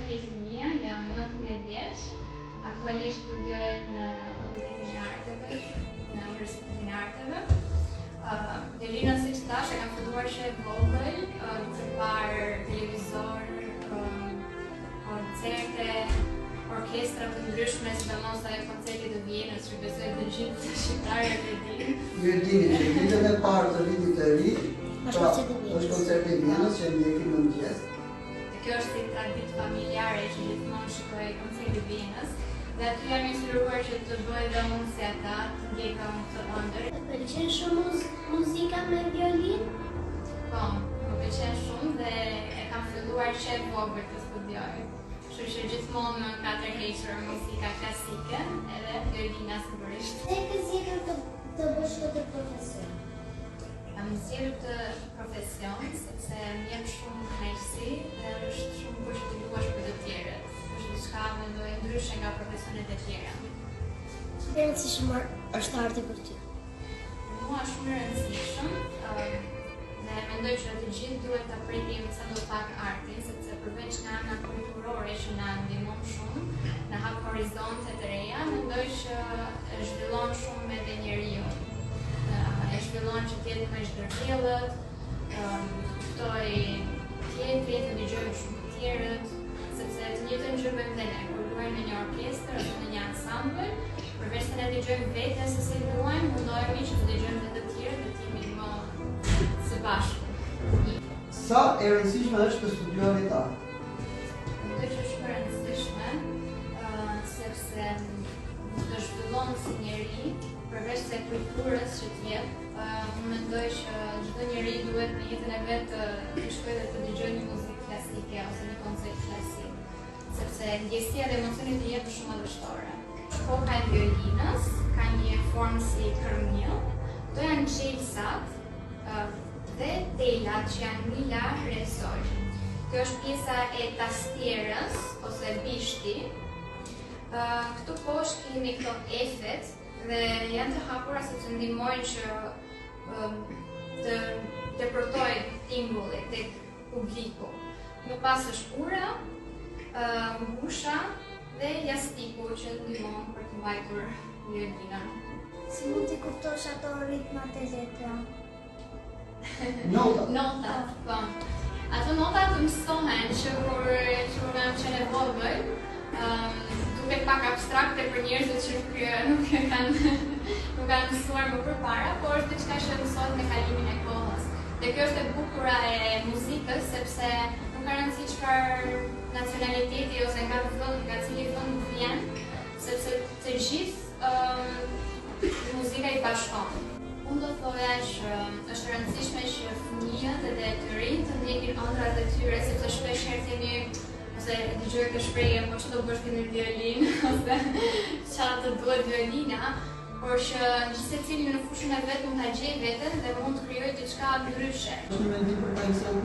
Hysnia, jam 19 vjeç. Aktualisht studioj në Fakultetin e Arteve, në Universitetin e Arteve. Uh, Violinën, siç thashë, e kam filluar që e vogël, uh, duke parë televizor, um, koncerte, orkestra të ndryshme, sidomos ajo koncerti të Vienës, që besoj të gjithë shqiptarët e dinë. Ju e dini që ditën e parë të vitit të ri, Është pra, koncerti i Vienës. është koncerti i Vienës që ndjekim në mëngjes. Dhe kjo është si traditë familjare që gjithmonë shikoj koncerti i Vienës. Dhe aty jam inspiruar që të bëj dhe unë si ata, të ndjekëm këtë ëndër. Të pëlqen shumë muz muzika me violinë? Po, më pëlqen shumë dhe e kam filluar që e vogël të studioj. Kështu që gjithmonë më ka tërhequr muzika klasike edhe violina sigurisht. Pse ke zgjedhur të, të bësh këtë profesion? Kam zgjedhur këtë profesion sepse më jep shumë kënaqësi dhe është shumë bukur që të luash për të tjerët. Është diçka mendoj ndryshe nga profesionet e tjera. Sa i rëndësishëm është arti për ty? Për mua është shumë i rëndësishëm. ëm, Dhe mendoj që të gjithë duhet ta prekim sa do pak artin, sepse përveç nga ana kulturore që na ndihmon shumë, na hap horizonte të reja, mendoj që e zhvillon shumë edhe njeriu. E zhvillon që të jetë më i zhdërvjellët, ëm, të kuptoj tjetrin, të dëgjojë më shumë të tjerët, sepse të njëjtën gjë bëjmë dhe ne, kur luajmë në një orkestër ose në një ansambël, përveç se ne dëgjojmë veten se si luajmë, mundohemi që të dëgjojmë dhe të tjerët dhe të jemi më së bashku. Sa e rëndësishme është të studiorit art? Mendoj që është shumë e rëndësishme, ë, sepse të zhvillon si njeri, përveç se kulturës që të jep, ë, unë mendoj që çdo njeri duhet në jetën e vet të, të shkojë dhe të dëgjojë një muzikë klasike ose një koncert klasik, sepse ndjesia dhe emocioni të jep shumë madhështore. Koka e violinës ka një formë si kërmill. Këto janë çelësat ë, dhe telat që janë mi, la, re, sol. Kjo është pjesa e tastierës ose bishti. Ë, Këtu poshtë kemi këto efet dhe janë të hapura sepse ndihmojnë që ëm, të depërtojë tingulli tek publiku. Më pas është ura, ë, ngusha dhe jastiku që ndihmon për të mbajtur violinën. Si mund t'i kuptosh ato ritmat e letra? Notat. Notat, po. Ato notat mësohen që kur që kur jam qenë e vogël, ëm duket pak abstrakte për njerëzit që nuk nuk e kanë nuk kanë mësuar më përpara, por është diçka që mësohet me kalimin e kohës. Dhe kjo është e bukura e muzikës sepse nuk ka rëndësi çfarë nacionaliteti ose nga vend, nga cili vend vjen, sepse të gjithë ëm muzika i bashkon. Unë do thoja që është e rëndësishme që fëmijët edhe të rinj të ndjekin ëndrrat e tyre, sepse shpesh herë themi ose dëgjoj këtë shprehje, po ç'do bësh ti me violinë ose ça të duhet violina, por që gjithsecili në fushën e vet mund ta gjejë veten dhe mund të krijojë diçka ndryshe. Është një mendim për Talisen?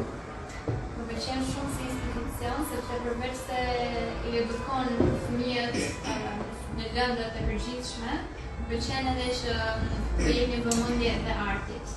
Më pëlqen shumë si institucion sepse përveç se i edukon fëmijët ë, në lëndët e përgjithshme, më pëlqen edhe që të jep një vëmendje edhe artit.